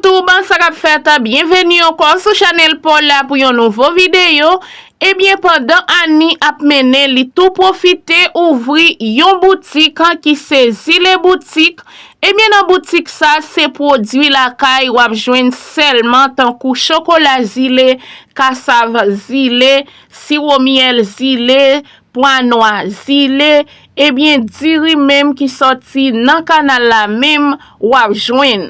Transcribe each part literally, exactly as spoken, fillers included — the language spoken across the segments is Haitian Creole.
YouTube, sa k ap fèt? Byenveni ankò sou chanèl pa w la pou yon nouvo videyo. Ebyen, pandan Annie ap mennen, li tou pwofite ouvri yon boutik ki se Zile Boutik. Ebyen, nan boutik sa, se pwodui lakay w ap jwenn sèlman, tankou chokola Zile, kasav Zile, siwo myèl Zile, pwa nwa Zile, ebyen, diri menm ki sòti nan kanal la menm, w ap jwenn.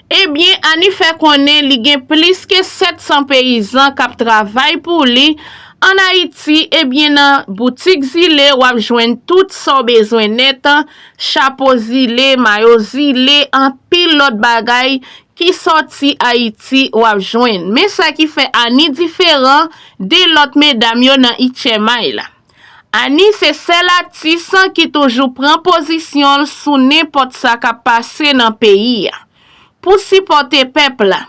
Ebyen, Annie fè konnen li gen plis ke sèt san peyizan k ap travay pou li ann Ayiti. Ebyen, nan boutik Zile, w ap jwenn tout sa w bezwen nèt, chapo Zile, mayo Zile, anpil lòt bagay ki sòti Ayiti w ap jwenn. Men sa ki fè Annie diferan de lòt medam yo nan H M I la. Annie se sèl atis ki toujou pran pozisyon l sou nenpòt sa k ap pase nan peyi a pou sipòte pèp la.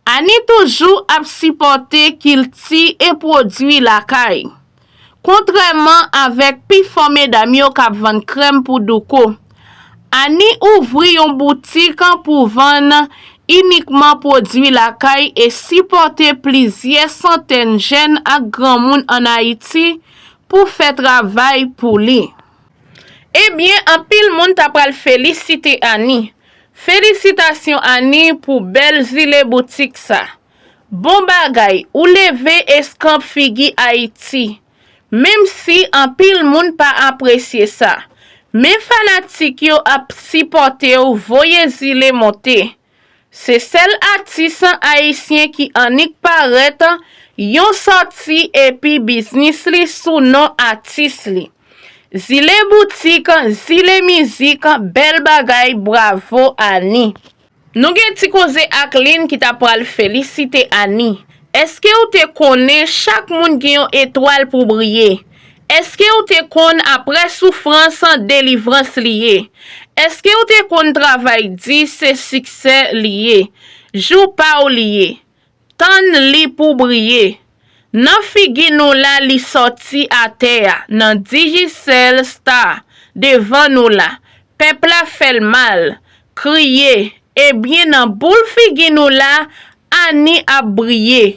Annie toujou ap sipòte kilti e pwodui lakay, kontrèman avèk pifò medam yo k ap vann krèm pou douko. Annie ouvri yon boutik pou vann inikman pwodui lakay e sipòte plizyè santèn jèn ak granmoun ann Ayiti pou fè travay pou li. Ebyen, anpil moun ta pral felisite Annie. Felisitasyon Annie pou bèl Zile Boutik sa. Bon bagay, ou leve eskanp figi Ayiti. Menm si anpil moun pa apresye sa, men fanatik yo ap sipòte w, voye Zile monte. Se sèl atis ayisyen ki annik parèt yon sòti epi biznis li sou non atis li. Zile Boutik, Zile Mizik, bèl bagay, bravo Annie. Nou gen ti koze ak Lynn ki ta pral felisite Annie. Èske w te konnen chak moun gen yon etwal pou briye? Èske w te konn apre soufrans, delivrans li ye? Èske w te konn travay di se siksè li ye? Jou pa w li ye. Tann li pou briye. Nan figi nou la li sòti atè a, nan Digicel Star, devan nou la. Pèp la fè l mal, kriye, ebyen nan boul figi nou la, Annie ap briye.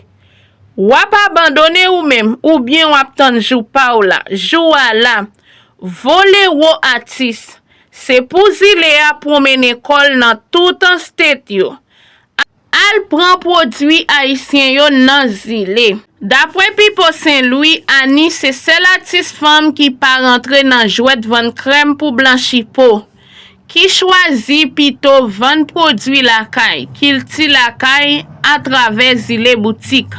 W ap abandone ou menm, oubyen w ap tann jou pa w la, jou a la. Vole wo atis, se pou Zile a pwonmennen kò l nan tout state yo. Al pran pwodui ayisyen yo nan Zile. Dapre Pipo Sen Lwi, Annie se sèl atis fanm ki pa rantre nan jwèt vann krèm pou blanchi po, ki chwazi pito vann pwodui lakay, kilti lakay, atravè Zile Boutik.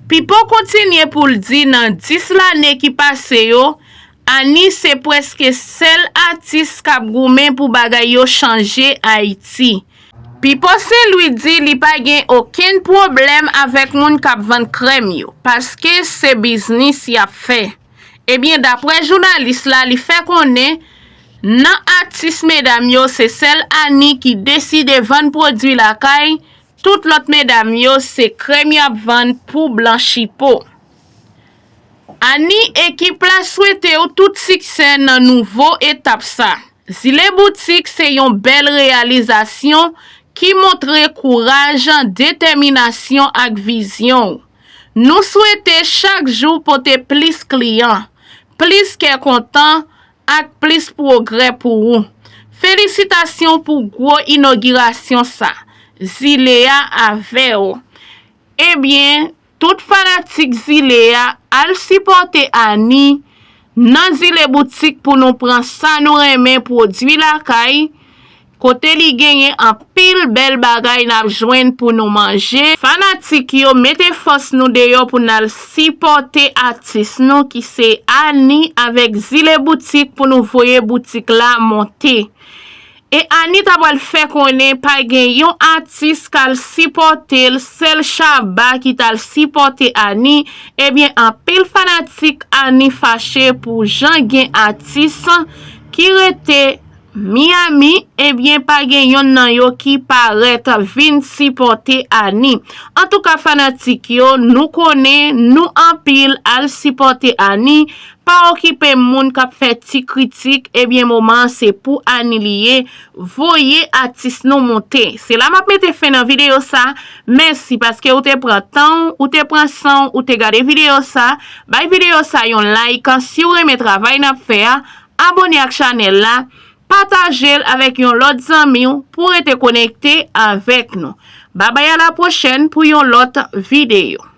Pipo kontinye pou l di nan dis lane ki pase yo, Annie se prèske sèl atis k ap goumen pou bagay yo chanje Ayiti. Pipo Sen Lwi di li pa gen okenn pwoblèm avèk moun k ap vann krèm yo, paske se biznis y ap fè. Ebyen, dapre jounalis la, li fè konnen nan atis medam yo, se sèl Annie ki deside vann pwodui lakay, tout lòt medam yo, se krèm y ap vann pou blanchi po. Annie, ekip la swete w tout siksè nan nouvo etap sa. Zile Boutik se yon bèl reyalizasyon ki montre kouraj, detèminasyon ak vizyon w. Nou swete chak jou pote plis kliyan, plis kè kontan ak plis pwogrè pou ou. Felisitasyon pou gwo inogirasyon sa. Zile a avè w. Ebyen, tout fanatik Zile a, al sipòte Annie nan Zile Boutik pou nou pran sa nou renmen, pwodui lakay, kote li genyen anpil bèl bagay n ap jwenn pou nou manje. Fanatik yo, mete fòs nou deyò pou n al sipòte atis nou ki se Annie avèk Zile Boutik pou nou voye boutik la monte. E Annie ta pral fè konnen pa gen yon atis k al sipòte l, sèl Shabba ki t al sipòte Annie. Ebyen, anpil fanatik Annie fache pou jan gen atis ki rete Miami, ebyen pa gen yonn nan yo ki parèt vin sipòte Annie. Antouka fanatik yo, nou konnen nou anpil al sipòte Annie. Pa okipe moun k ap fè ti kritik, ebyen moman an se pou Annie li ye. Voye atis nou monte. Se la m ap mete fen nan videyo sa. Mèsi paske ou te pran tan w, ou te pran san w, ou te gade videyo sa. Bay videyo sa yon like si w renmen travay n ap fè a. Abòne ak chanèl la. Pataje l avèk yon lòt zanmi w pou w rete konekte avèk nou. Babay, a la pwochèn pou yon lòt videyo.